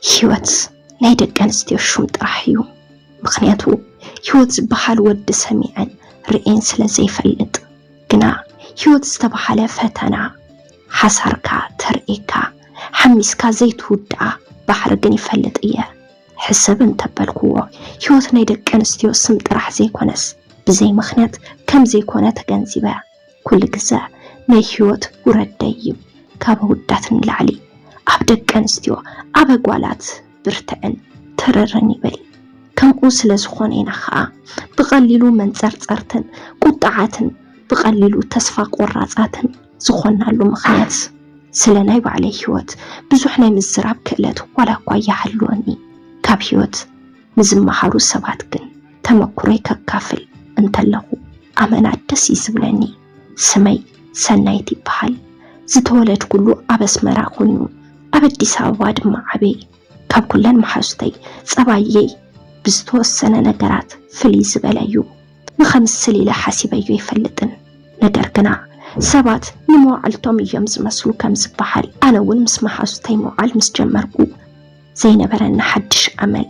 ህይወት ናይ ደቂ ኣንስትዮ ሹም ጥራሕ እዩ። ምኽንያቱ ህይወት ዝበሃል ወዲ ሰሚዐን ርእየን ስለ ዘይፈልጥ። ግና ህይወት ዝተባህለ ፈተና ሓሳርካ ተርእየካ፣ ሓሚስካ ዘይትውድኣ ባሕሪ ግን ይፈልጥ እየ። ሕስብ እንተበልክዎ፣ ህይወት ናይ ደቂ ኣንስትዮ ስም ጥራሕ ዘይኮነስ፣ ብዘይ ምኽንያት ከም ዘይኮነ ተገንዚበ። ኩሉ ግዘ ናይ ህይወት ውረድ ደይብ፣ ካብ ኣወዳት ንላዕሊ ኣብ ደቂ ኣንስትዮ፣ ኣብ ኣጓላት ብርትዕን ትርርን ይብል። ከምኡ ስለ ዝኾነ ኢና ኸኣ ብቐሊሉ መንጸርጸርትን ቁጥዓትን ብቐሊሉ ተስፋ ቆራጻትን ዝኾናሉ ምኽንያት። ስለ ናይ ባዕለይ ህይወት ብዙሕ ናይ ምዝራብ ክእለት ዋላ እኳ ይሃልወኒ፣ ካብ ህይወት ንዝመሃሩ ሰባት ግን ተመኩሮይ ከካፍል እንተለኹ ኣመና ደስ እዩ ዝብለኒ። ስመይ ሰናይት ይበሃል። ዝተወለድኩሉ ኣብ ኣስመራ ኮይኑ ኣብ ኣዲስ ኣበባ ድማ ዓብየ። ካብ ኩለን መሓዙተይ ጸባየይ ብዝተወሰነ ነገራት ፍልይ ዝበለ እዩ። ንኸምስል ኢለ ሓሲበዮ ኣይፈልጥን። ነገር ግና ሰባት ንመዋዕልቶም እዮም ዝመስሉ ከም ዝበሃል፣ ኣነ እውን ምስ መሓዙተይ ምውዓል ምስ ጀመርኩ ዘይነበረኒ ሓድሽ ኣመል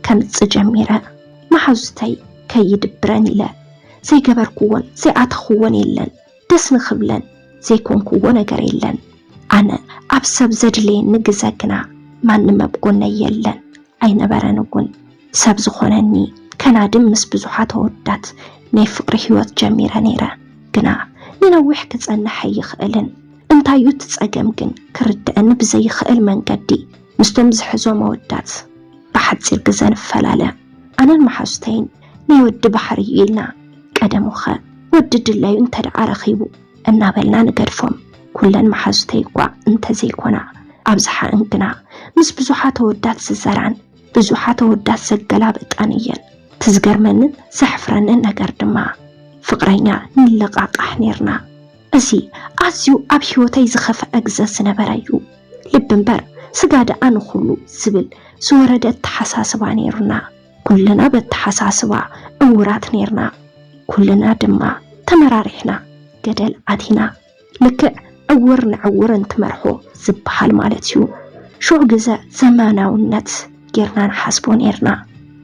ከምጽእ ጀሚረ። መሓዙተይ ከይድብረን ኢለ ዘይገበርክዎን ዘይኣተኽዎን የለን። ደስ ንኽብለን ዘይኮንክዎ ነገር የለን። ኣነ ኣብ ሰብ ዘድለየኒ ግዘ ግና ማንም ኣብ ጎነይ የለን፣ ኣይነበረን እውን። ሰብ ዝኾነኒ ከናድም ምስ ብዙሓት ኣወዳት ናይ ፍቕሪ ህይወት ጀሚረ ነይረ። ግና ንነዊሕ ክጸንሕ ኣይኽእልን። እንታይ እዩ እቲ ጸገም ግን ክርድአኒ ብዘይኽእል መንገዲ ምስቶም ዝሕዞም ኣወዳት ብሓጺር ግዘ ንፈላለ። ኣነን መሓዙተይን ናይ ወዲ ባሕሪ እዩ ኢልና፣ ቀደሙኸ ወዲ ድላዩ እንተ ደኣ ረኺቡ እናበልና ንገድፎም። ኩለን መሓዙተይ እኳ እንተዘይኮና፣ ኣብዝሓኣን ግና ምስ ብዙሓት ኣወዳት ዝዘራን ብዙሓት ኣወዳት ዘገላብጣን እየን። እቲ ዝገርመንን ዘሕፍረንን ነገር ድማ፣ ፍቕረኛ ንለቓቓሕ ኔርና። እዚ ኣዝዩ ኣብ ህይወተይ ዝኸፍአ ግዘ ዝነበረ እዩ። ልቢ እምበር ስጋ ደኣ ንኹሉ ዝብል ዝወረደ ኣተሓሳስባ ኔሩና። ኩልና በተሓሳስባ ዕዉራት ኔርና። ኩልና ድማ ተመራሪሕና ገደል ኣቲና። ልክዕ ዕውር ንዕውር እንትመርሖ ዝበሃል ማለት እዩ። ሽዑ ግዘ ዘመናውነት ጌርና ንሓስቦ ኔርና።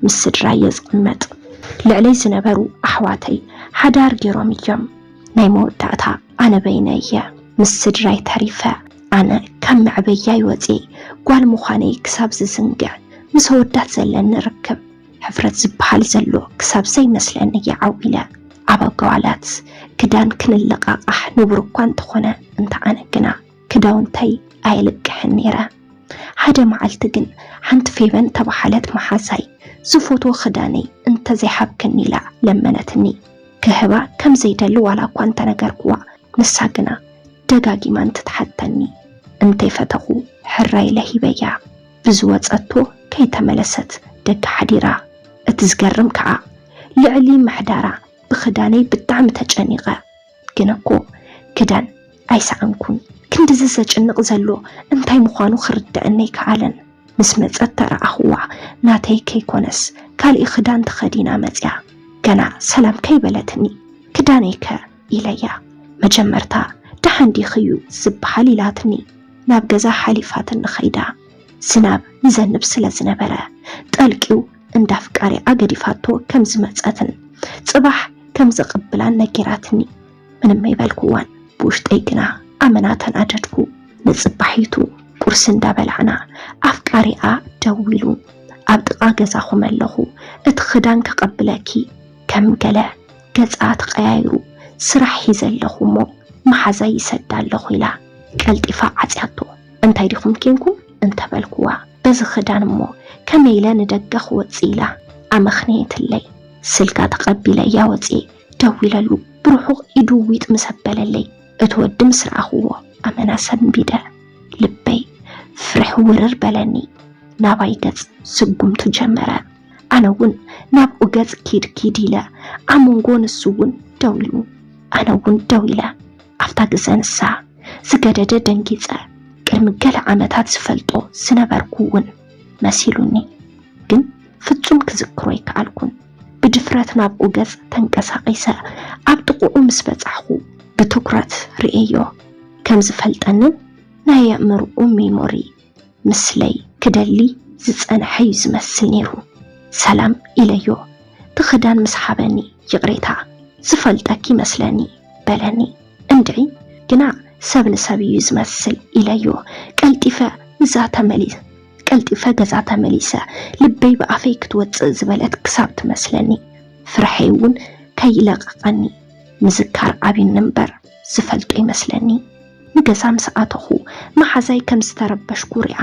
ምስ ስድራየ ዝቕመጥ፣ ልዕለይ ዝነበሩ ኣሕዋተይ ሓዳር ጌሮም እዮም። ናይ መወዳእታ ኣነ በይነይ እየ ምስ ስድራይ ተሪፈ። ኣነ ካብ መዕበያይ ወፅየ ጓል ምዃነይ ክሳብ ዝዝንግዕ፣ ምስ ኣወዳት ዘለኒ ርክብ ሕፍረት ዝበሃል ዘሎ ክሳብ ዘይመስለኒ እየ ዓው ኢለ። ኣብ ኣጓላት ክዳን ክንለቓቓሕ ንቡር እኳ እንተኾነ፣ እንተ ኣነ ግና ክዳውንተይ ኣየልቅሕን ነይረ። ሓደ መዓልቲ ግን ሓንቲ ፌበን ተባሃለት መሓዛይ ዝፈትዎ ክዳነይ እንተዘይሃብክኒ ኢላ ለመነትኒ። ክህባ ከም ዘይደሊ ዋላ እኳ እንተነገርክዋ፣ ንሳ ግና ደጋጊማ እንትትሓተኒ፣ እንተይፈተኹ ሕራይ ኢለ ሂበያ። ብዝወጸቶ ከይተመለሰት ደገ ሓዲራ። እቲ ዝገርም ከኣ፣ ልዕሊ ምሕዳራ ብኽዳነይ ብጣዕሚ ተጨኒቐ። ግን እኮ ክዳን ኣይሰኣንኩን። ክንድዚ ዘጭንቕ ዘሎ እንታይ ምዃኑ ክርድኣኒ ኣይከኣለን። ምስ መጸት ተረኣኽዋ፣ ናተይ ከይኮነስ ካልእ ክዳን ተኸዲና መጽያ። ገና ሰላም ከይበለትኒ፣ "ክዳነይ ከ?" ኢለያ። መጀመርታ "ደሓን ዲኽዩ ዝበሃል?" ኢላትኒ። ናብ ገዛ ሓሊፋትኒ ኸይዳ። ዝናብ ይዘንብ ስለ ዝነበረ፣ ጠልቂው እንዳ ኣፍቃሪኣ ገዲፋቶ ከም ዝመጸትን ጽባሕ ከም ዘቕብላን ነጊራትኒ። ምንም ኣይበልኩዋን። ብውሽጠይ ግና ኣመና ተናደድኩ። ንጽባሒቱ ቁርሲ እንዳበላዕና ኣፍቃሪኣ ደዊሉ፣ "ኣብ ጥቓ ገዛኹም ኣለኹ፣ እቲ ክዳን ከቐብለኪ" ከም ገለ ገጻ ተቐያይሩ፣ "ስራሕ ሒዘ ኣለኹ እሞ መሓዛይ ይሰዳ ኣለኹ" ኢላ ቀልጢፋ ዓጽያቶ። "እንታይ ዲኹም ኬንኩም?" እንተበልኩዋ፣ "በዚ ክዳን እሞ ከመይ ኢለ ንደገ ክወጽእ?" ኢላ ኣመኽነየትለይ። ስልካ ተቐቢለያ ወጽየ። ደዊለሉ ብርሑቕ ኢዱ ዊጥ ምስ ኣበለለይ፣ እቲ ወዲ ምስ ረኣኽዎ ኣመና ሰንቢደ። ልበይ ፍርሕ ውርር በለኒ። ናባይ ገጽ ስጉምቱ ጀመረ። ኣነ እውን ናብኡ ገጽ ኪድ ኪድ ኢለ፣ ኣብ መንጎ ንሱ እውን ደው ኢሉ፣ ኣነ እውን ደው ኢለ። ኣብታ ግዘ ንሳ ዝገደደ ደንጊጸ። ቅድሚ ገለ ዓመታት ዝፈልጦ ዝነበርኩ እውን መሲሉኒ፣ ግን ፍጹም ክዝክሮ ኣይከኣልኩን። ብድፍረት ናብኡ ገጽ ተንቀሳቒሰ ኣብ ጥቕኡ ምስ በጻሕኩ ብትኩረት ርእየዮ። ከም ዝፈልጠንን ናይ ኣእምሮኡ ሜሞሪ ምስለይ ክደሊ ዝጸንሐ እዩ ዝመስል ነይሩ። ሰላም ኢለዮ። እቲ ክዳን ምስ ሓበኒ፣ ይቕሬታ፣ ዝፈልጠኪ ይመስለኒ በለኒ። እንድዒ፣ ግና ሰብ ንሰብ እዩ ዝመስል ኢለዮ። ቀልጢፈ ገዛ ተመሊ-፣ ቀልጢፈ ገዛ ተመሊሰ፣ ልበይ ብኣፈይ ክትወጽእ ዝበለት ክሳብ ትመስለኒ። ፍርሐይ እውን ከይለቐቐኒ ምዝካር ኣብዩኒ እምበር ዝፈልጦ ይመስለኒ። ንገዛ ምስ ኣተኹ፣ መሓዛይ ከም ዝተረበሽኩ ሪኣ፣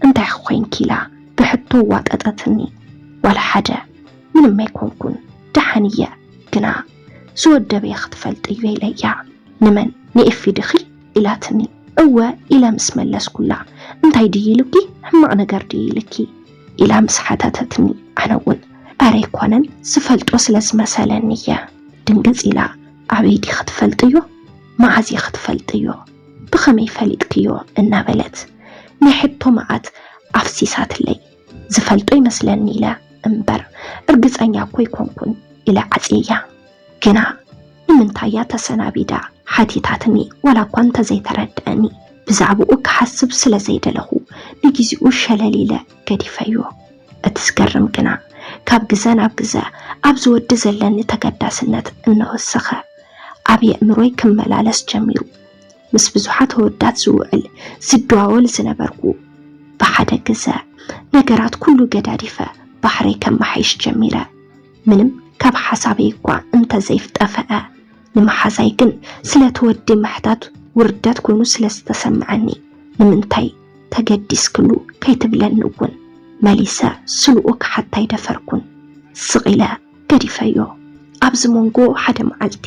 "እንታይ ኾይንኪ?" ኢላ ብሕቶ ዋጠጠትኒ። "ዋላ ሓደ፣ ምንም ኣይኮንኩን፣ ደሓን እየ፣ ግና ዝወደበ ክትፈልጥዮ" ኢለያ። "ንመን? ንኤፊ ድኺ?" ኢላትኒ። "እወ" ኢለ ምስ መለስኩላ፣ "እንታይ ድዩ ኢሉኪ? ሕማቕ ነገር ድዩ ኢሉኪ?" ኢላ ምስ ሓተተትኒ፣ ኣነ እውን፣ "ኣረ ኣይኮነን፣ ዝፈልጦ ስለ ዝመሰለኒ እየ" ድንግጽ ኢላ፣ "ኣበይ ዲኺ ትፈልጥዮ? መዓዝ ኢኺ ትፈልጥዮ? ብኸመይ ፈሊጥክዮ?" እናበለት ናይ ሕቶ መዓት ኣፍሲሳትለይ። "ዝፈልጦ ይመስለኒ" ኢለ እምበር፣ "እርግጸኛ እኮ ኣይኮንኩን" ኢለ ዓጽየያ። "ግና ንምንታይ እያ ተሰናቢዳ?" ሓቲታትኒ፣ ዋላ እኳ እንተዘይተረድኣኒ። ብዛዕባኡ ክሓስብ ስለ ዘይደለኹ፣ ንግዜኡ ሸለል ኢለ ገዲፈዮ። እቲ ዝገርም ግና፣ ካብ ግዘ ናብ ግዘ ኣብዚ ወዲ ዘለኒ ተገዳስነት እናወሰኸ፣ ኣብ የእምሮይ ክመላለስ ጀሚሩ። ምስ ብዙሓት ኣወዳት ዝውዕል፣ ዝደዋወል ዝነበርኩ፣ ብሓደ ግዘ ነገራት ኩሉ ገዳዲፈ ባሕረይ ከመሓይሽ ጀሚረ። ምንም ካብ ሓሳበይ እኳ እንተዘይጠፈኣ፣ ንመሓዛይ ግን ስለቲ ወዲ ምሕታት ውርደት ኮይኑ ስለ ዝተሰምዐኒ፣ "ንምንታይ ተገዲስክሉ?" ከይትብለኒ እውን መሊሰ ስልኡ ክሓታ ኣይደፈርኩን። ስቕ ኢለ ገዲፈዮ። ኣብዚ መንጎ ሓደ መዓልቲ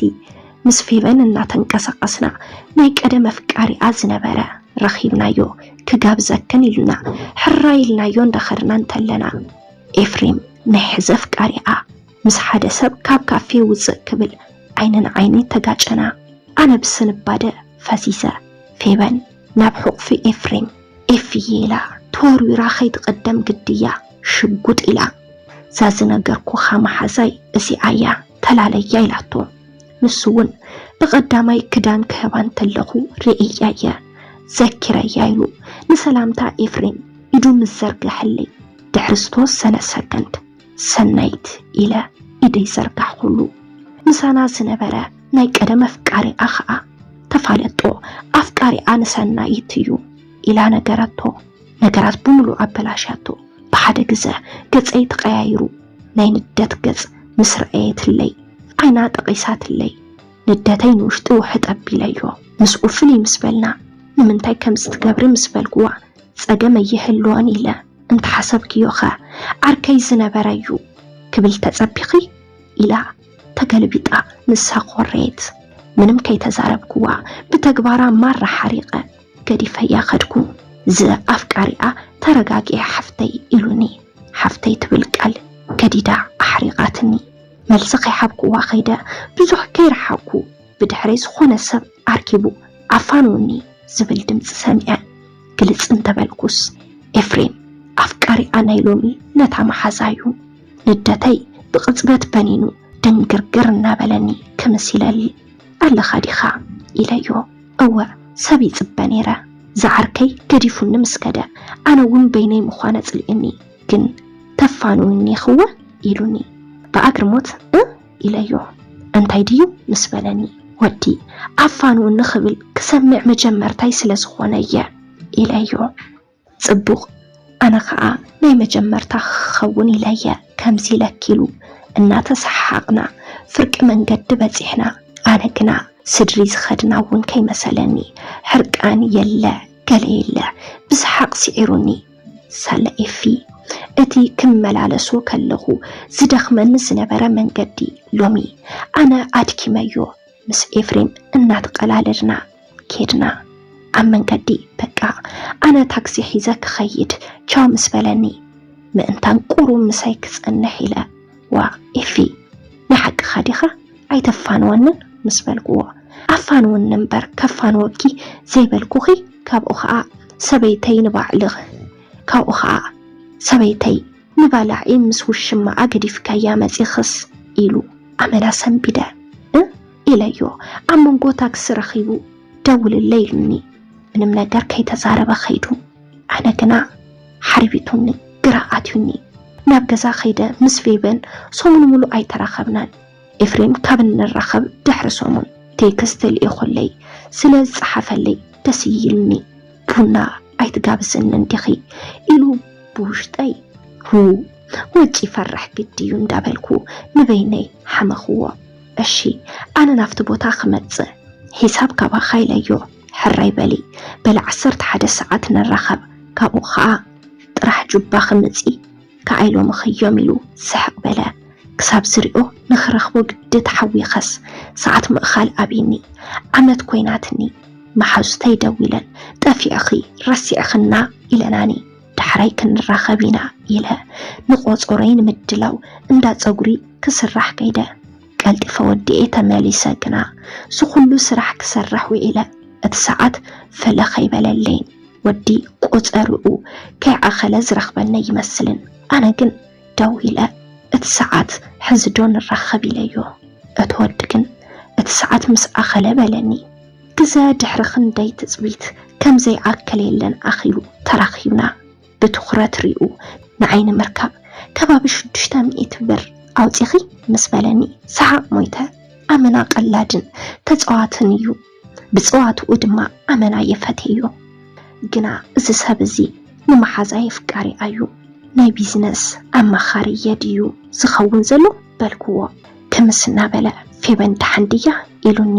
ምስ ፌቨን እናተንቀሳቐስና፣ ናይ ቀደም ኣፍቃሪኣ ዝነበረ ረኺብናዮ። "ክጋብዘክን" ኢሉና፣ ሕራይ ኢልናዮ እንዳኸድና እንተለና፣ ኤፍሬም፣ ናይ ሕዚ ኣፍቃሪኣ፣ ምስ ሓደ ሰብ ካብ ካፌ ውፅእ ክብል ዓይኒ ንዓይኒ ተጋጨና። ኣነ ብስንባደ ፈሲሰ። ፌበን ናብ ሕቑፊ ኤፍሬም፣ "ኤፍየ" ኢላ ተወርዊራ ከይትቕደም ግድያ ሽጉጥ ኢላ። "እዛ ዝነገርኩኻ መሓዛይ እዚኣ እያ፣ ተላለያ" ኢላቶ። ንሱ እውን፣ "ብቐዳማይ ክዳን ክህባ እንተለኹ ርእየያ እየ፣ ዘኪረያ" ኢሉ ንሰላምታ ኤፍሬም ኢዱ ምስ ዘርገሐለይ፣ ድሕሪ ዝተወሰነ ሰከንድ፣ "ሰናይት" ኢለ ኢደይ ዘርጋሕኩሉ። ምሳና ዝነበረ ናይ ቀደም ኣፍቃሪኣ ኸኣ፣ "ተፋለጦ፣ ኣፍቃሪኣ ንሰናይት እዩ" ኢላ ነገረቶ። ነገራት ብምሉእ ኣበላሽያቶ። ብሓደ ግዘ ገጸይ ተቐያይሩ፣ ናይ ንደት ገጽ ምስ ረኣየትለይ፣ ዓይና ጠቒሳትለይ። ንደተይ ንውሽጢ ውሕጥ ኣቢለዮ። ምስኡ ፍልይ ምስ በልና፣ "ንምንታይ ከምዚ ትገብሪ?" ምስ በልክዋ፣ "ጸገም ኣይህልዎን ኢለ እንተሓሰብክዮኸ፣ ዓርከይ ዝነበረ እዩ ክብል ተጸቢኺ?" ኢላ ተገልቢጣ ንሳ ኮረየት። ምንም ከይተዛረብክዋ፣ ብተግባራ ማራ ሓሪቐ ገዲፈያ ከድኩ። ዝኣፍቃሪኣ፣ "ተረጋግዒ ሓፍተይ" ኢሉኒ። ሓፍተይ ትብል ቃል ገዲዳ ኣሕሪቓትኒ። መልሲ ከይሓብክዋ ከይደ፣ ብዙሕ ከይረሓቕኩ፣ ብድሕረይ ዝኾነ ሰብ ኣርኪቡ "ኣፋንውኒ" ዝብል ድምፂ ሰሚዐ። ግልፅ እንተበልኩስ፣ ኤፍሬም ኣፍቃሪኣ ናይ ሎሚ ነታ መሓዛ እዩ። ንደተይ ብቕፅበት በኒኑ ድንግርግር እናበለኒ ክምስ ኢለሊ። "ኣለኻ ዲኻ?" ኢለዮ። "እወ፣ ሰብ ይጽበ ነይረ። ዝዓርከይ ገዲፉኒ ምስ ከደ፣ ኣነ እውን በይነይ ምዃን ኣጽሊኡኒ፣ ግን ተፋንውኒ ኽወ?" ኢሉኒ። ብኣግርሞት "እ?" ኢለዮ። "እንታይ ድዩ?" ምስ በለኒ፣ "ወዲ ኣፋንውኒ ክብል ክሰምዕ መጀመርታይ ስለ ዝኾነ እየ" ኢለዮ። "ጽቡቕ፣ ኣነ ኸኣ ናይ መጀመርታ ክኸውን ኢለየ ከምዚ ኢለኪ" ኢሉ። እናተሰሓሓቕና ፍርቂ መንገዲ በጺሕና። ኣነ ግና ስድሪ ዝኸድና እውን ከይመሰለኒ፣ ሕርቃን የለ ገለ የለ፣ ብሰሓቕ ስዒሩኒ። ሳላ ኤፊ፣ እቲ ክመላለሶ ከለኹ ዝደኽመኒ ዝነበረ መንገዲ ሎሚ ኣነ ኣድኪመዮ። ምስ ኤፍሬም እናተቐላለድና ኬድና። ኣብ መንገዲ፣ "በቃ፣ ኣነ ታክሲ ሒዘ ክኸይድ፣ ቻው" ምስ በለኒ፣ ምእንታን ቁሩብ ምሳይ ክጸንሕ ኢለ፣ "ዋ፣ ኤፊ፣ ናይ ሓቅኻ ዲኻ? ኣይተፋንወንን?" ምስ በልክዎ፣ "ኣፋንውኒ እምበር፣ ከፋንወኪ ዘይበልኩኺ፣ ካብኡ ኸኣ ሰበይተይ ንባዕልኽ፣ ካብኡ ኸኣ ሰበይተይ ንባላዒ ምስ ውሽማኣ ገዲፍካያ መጺኽስ?" ኢሉ ኣመና ሰንቢደ። "እ?" ኢለዮ። ኣብ መንጎ ታክሲ ረኺቡ ደውልለይ ኢሉኒ። ምንም ነገር ከይተዛረበ ኸይዱ። ኣነ ግና ሓርቢቱኒ። ግራ ኣትዩኒ። ናብ ገዛ ከይደ ምስ ፌበን ሰሙን ሙሉእ ኣይተራኸብናን። ኤፍሬም ካብ እንራኸብ ድሕሪ ሰሙን ቴክስት ልኢኹለይ ስለ ዝጸሓፈልይ ደስ ይልኒ። ቡና ኣይትጋብዝንን ዲኺ? ኢሉ ብውሽጠይ። ሁ፣ ወጪ ይፈርሕ ግዲ እዩ እንዳበልኩ ንበይነይ ሓመኽዎ። እሺ፣ ኣነ ናብቲ ቦታ ክመጽእ ሒሳብ ካባኻ ኢለዮ። ሕራይ በሊ፣ በሊ ዓሰርተ ሓደ ሰዓት ንራኸብ፣ ካብኡ ኸኣ ጥራሕ ጁባ ክምጺ ከኣይሎምኽዮም ኢሉ ስሕቕ በለ። ክሳብ ዝሪኦ ንኽረኽቦ ግዲ ተሓዊኸስ ሰዓት ምእኻል ኣብይኒ። ዓመት ኮይናትኒ። መሓዙተይ ደዊለን፣ ጠፊዕኺ ረሲዕኽና ኢለናኒ። ዳሕራይ ክንራኸብ ኢና ኢለ ንቆጸሮይ ንምድላው እንዳ ጸጉሪ ክስራሕ ከይደ። ቀልጢፈ ወዲኤ ተመሊሰ ግና ዝኹሉ ስራሕ ክሰርሕ ውዒለ። እቲ ሰዓት ፈለኽ ኣይበለለይን። ወዲ ቆጸርኡ ከይዓኸለ ዝረኽበኒ ይመስልን። ኣነ ግን ደው ኢለ፣ እቲ ሰዓት ሕዚ ዶ ንራኸብ ኢለዮ። እቲ ወዲ ግን እቲ ሰዓት ምስ ኣኸለ በለኒ። ግዘ ድሕሪ ክንደይ ትጽቢት ከም ዘይኣከለ የለን ኣኺሉ ተራኺብና። ብትኹረት ሪኡ ንዓይ ንምርካብ ከባቢ ሽዱሽተ ሚእቲ ብር ኣውጺኺ ምስ በለኒ ሰሓቕ ሞይተ። ኣመና ቀላድን ተጻዋትን እዩ። ብጸዋትኡ ድማ ኣመና የፈትየዮ። ግና እዚ ሰብ እዚ ንመሓዛይ ኣፍቃሪ ኣዩ። ናይ ቢዝነስ ኣማኻሪ የድዩ ዝኸውን ዘሎ በልክዎ። ክምስ እናበለ ፌበን ደሓን ድያ ኢሉኒ።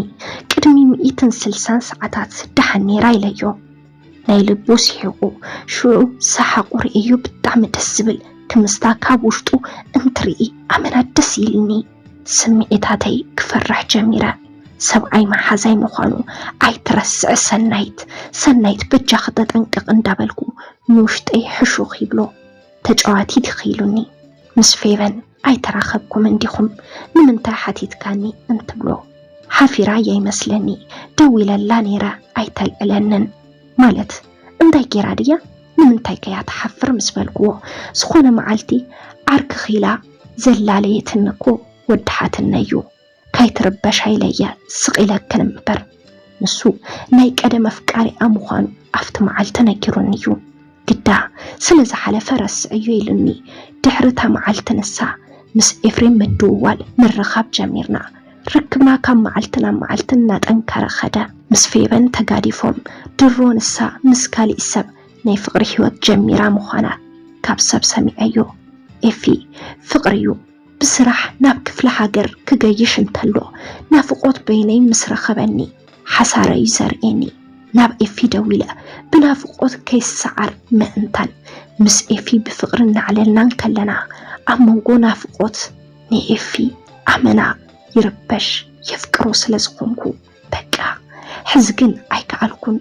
ቅድሚ ሚእትን ስልሳን ሰዓታት ደሓን ነይራ ኢለዮ። ናይ ልቡ ስሒቑ ሽዑ ሰሓቑ ርእዩ ብጣዕሚ ደስ ዝብል ክምስታ ካብ ውሽጡ እንትርኢ ኣመና ደስ ኢልኒ። ስምዒታተይ ክፈርሕ ጀሚረ። ሰብኣይ መሓዛይ ምዃኑ ኣይትረስዕ ሰናይት፣ ሰናይት በጃኺ ተጠንቀቕ እንዳበልኩ ንውሽጠይ ሕሹኽ ይብሎ። ተጫዋቲት ኢኺ ኢሉኒ። ምስ ፌቨን ኣይተራኸብኩምን ዲኹም ንምንታይ ሓቲትካኒ እንትብሎ ሓፊራ እያ ይመስለኒ ደዊለላ ነይረ ኣይተልዕለንን። ማለት እንታይ ጌራ ድያ ንምንታይ ከያ ትሓፍር ምስ በልክዎ ዝኾነ መዓልቲ ዓርኪ ኺላ ዘላለየትኒ እኮ ወድሓትኒ እዩ። ካይትርበሻ ኢለ እየ ስቕ ኢለክን እምበር። ንሱ ናይ ቀደም ኣፍቃሪኣ ምዃኑ ኣብቲ መዓልቲ ነጊሩኒ እዩ። ግዳ ስለ ዝሓለፈ ረስዕዮ ኢሉኒ። ድሕሪ እታ መዓልቲ ንሳ ምስ ኤፍሬም ምድውዋል ምርኻብ ጀሚርና። ርክብና ካብ መዓልቲ ናብ መዓልቲ እናጠንከረ ኸደ። ምስ ፌበን ተጋዲፎም ድሮ ንሳ ምስ ካሊእ ሰብ ናይ ፍቕሪ ህይወት ጀሚራ ምዃና ካብ ሰብ ሰሚዐዮ። ኤፊ ፍቕሪ እዩ። ብስራሕ ናብ ክፍለ ሃገር ክገይሽ እንተሎ ናፍቖት በይነይ ምስ ረኸበኒ ሓሳረ እዩ ዘርእየኒ። ናብ ኤፊ ደዊለ ብናፍቖት ከይሰዓር ምእንታን ምስ ኤፊ ብፍቕሪ እናዕለልና እንከለና ኣብ መንጎ ናፍቖት ንኤፊ ኣመና ይርበሽ የፍቅሮ ስለ ዝኾንኩ በቃ ሕዚ ግን ኣይከኣልኩን።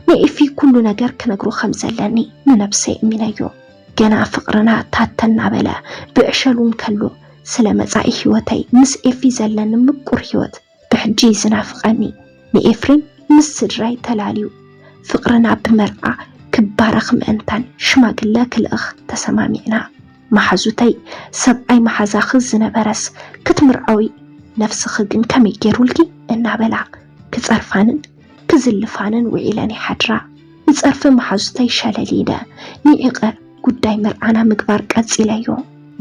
ንኤፊ ኩሉ ነገር ክነግሮ ከም ዘለኒ ንነብሰይ እሚነዮ። ገና ፍቕርና ታተ እናበለ ብዕሸሉ እንከሎ ስለ መጻኢ ህይወተይ ምስ ኤፊ ዘለኒ ምቁር ህይወት ብሕጂ እዩ ዝናፍቐኒ። ንኤፍሬም ምስ ስድራይ ተላልዩ ፍቕርና ብመርዓ ክባረኽ ምእንታን ሽማግለ ክልእኽ ተሰማሚዕና። መሓዙተይ ሰብኣይ መሓዛኺ ዝነበረስ ክትምርዐዊ ነፍስኺ ግን ከመይ ገይሩልኪ እናበላ ክጸርፋንን ክዝልፋንን ውዒለን ይሓድራ። ብጸርፊ መሓዙተይ ሸለል ኢለ ንዒቐ ጉዳይ መርዓና ምግባር ቀጺለዮ።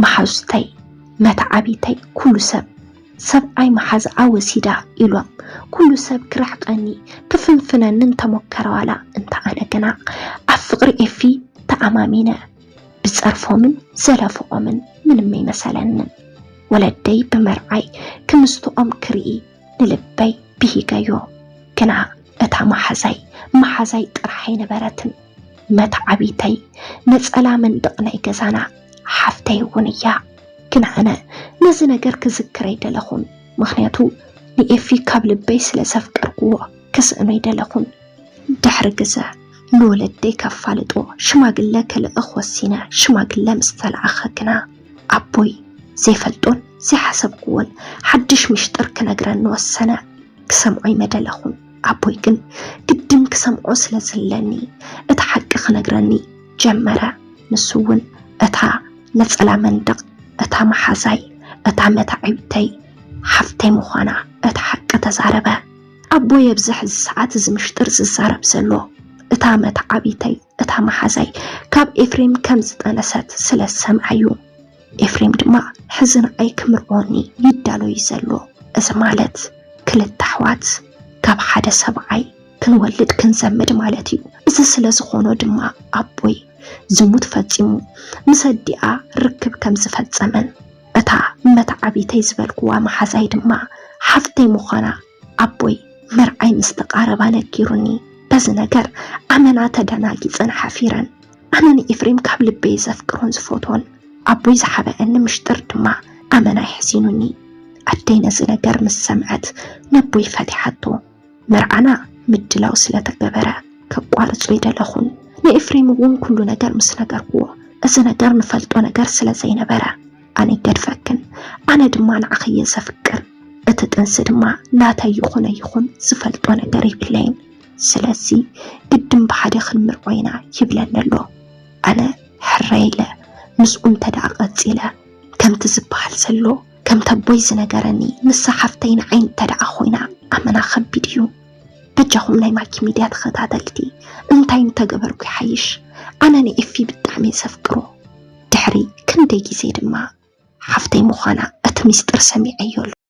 መሓዙተይ መተዓቢተይ ኩሉ ሰብ ሰብኣይ መሓዝኣ ወሲዳ ኢሎም ኩሉ ሰብ ክርሕቀኒ ክፍንፍነኒ እንተሞከረ ዋላ እንተ ኣነ ግና ኣብ ፍቕሪ ኤፊ ተኣማሚነ ብጸርፎምን ዘለፍኦምን ምንም ኣይመሰለንን። ወለደይ ብመርዓይ ክምስትኦም ክርኢ ንልበይ ብሂገዮ። ግና እታ መሓዛይ መሓዛይ ጥራሕ ኣይነበረትን። መተዓቢተይ ነጸላ መንደቕ ናይ ገዛና ሓፍተይ እውን እያ። ግና ኣነ ነዚ ነገር ክዝክር ኣይደለኹን፣ ምኽንያቱ ንኤፊ ካብ ልበይ ስለ ዘፍቀርክዎ ክስእኖ ኣይደለኹን። ድሕሪ ግዘ ንወለደይ ከፋልጦ ሽማግለ ክልእኽ ወሲነ ሽማግለ ምስ ተለኣኸ ግና ኣቦይ ዘይፈልጦን ዘይሓሰብክዎን ሓድሽ ምሽጥር ክነግረኒ ወሰነ። ክሰምዖ ኣይመደለኹን። ኣቦይ ግን ግድን ክሰምዖ ስለ ዝህለኒ እቲ ሓቂ ክነግረኒ ጀመረ። ንሱ እውን እታ ነጸላ መንደቕ፣ እታ መሓዛይ፣ እታ መታዕቢተይ ሓፍተይ ምዃና እቲ ሓቂ ተዛረበ። ኣቦይ ኣብዚ ሕዚ ሰዓት እዚ ምሽጥር ዝዛረብ ዘሎ እታ መተዓቢተይ፣ እታ መሓዛይ ካብ ኤፍሬም ከም ዝጠነሰት ስለ ዝሰምዐ እዩ። ኤፍሬም ድማ ሕዚ ንዓይ ክምርዖኒ ይዳሎ እዩ ዘሎ። እዚ ማለት ክልተ ኣሕዋት ካብ ሓደ ሰብኣይ ክንወልድ ክንዘምድ ማለት እዩ። እዚ ስለ ዝኾኖ ድማ ኣቦይ ዝሙት ፈጺሙ ምስ ኣዲኣ ርክብ ከም ዝፈጸመን እታ መተዓቢተይ ዝበልኩዋ መሓዛይ ድማ ሓፍተይ ምዃና ኣቦይ መርዓይ ምስ ተቓረባ ነጊሩኒ። በዚ ነገር ኣመና ተደናጊጸን ሓፊረን። ኣነ ንኤፍሬም ካብ ልበይ ዘፍቅሮን ዝፈትዎን ኣቦይ ዝሓበአኒ ምሽጥር ድማ ኣመና የሕዚኑኒ። ኣደይ ነዚ ነገር ምስ ሰምዐት ነቦይ ፈቲሓቶ። መርዓና ምድላው ስለ ተገበረ ከቋርጾ ኣይደለኹን። ንኤፍሬም እውን ኩሉ ነገር ምስ ነገርኩዎ፣ እዚ ነገር ንፈልጦ ነገር ስለ ዘይነበረ ኣነ ይገድፈክን፣ ኣነ ድማ ንዓኺ እየ ዘፍቅር። እቲ ጥንሲ ድማ ናተይ ይኹን ኣይኹን ዝፈልጦ ነገር የብለይን። ስለዚ ግድን ብሓደ ክንምርዖ ኢና ይብለኒ ኣሎ። ኣነ ሕራይ ኢለ ምስኡ እንተ ደኣ ቀጺለ ከምቲ ዝበሃል ዘሎ ከምቲ ኣቦይ ዝነገረኒ ንሳ ሓፍተይ ንዓይ እንተ ደኣ ኮይና ኣመና ከቢድ እዩ። በጃኹም ናይ ማኪ ሚድያ ተኸታተልቲ እንታይ እንተገበርኩ ይሓይሽ? ኣነ ንኤፊ ብጣዕሚ እየ ዘፍቅሮ። ድሕሪ ክንደይ ግዜ ድማ ሓፍተይ ምዃና እቲ ሚስጥር ሰሚዐዮ ኣለኹ።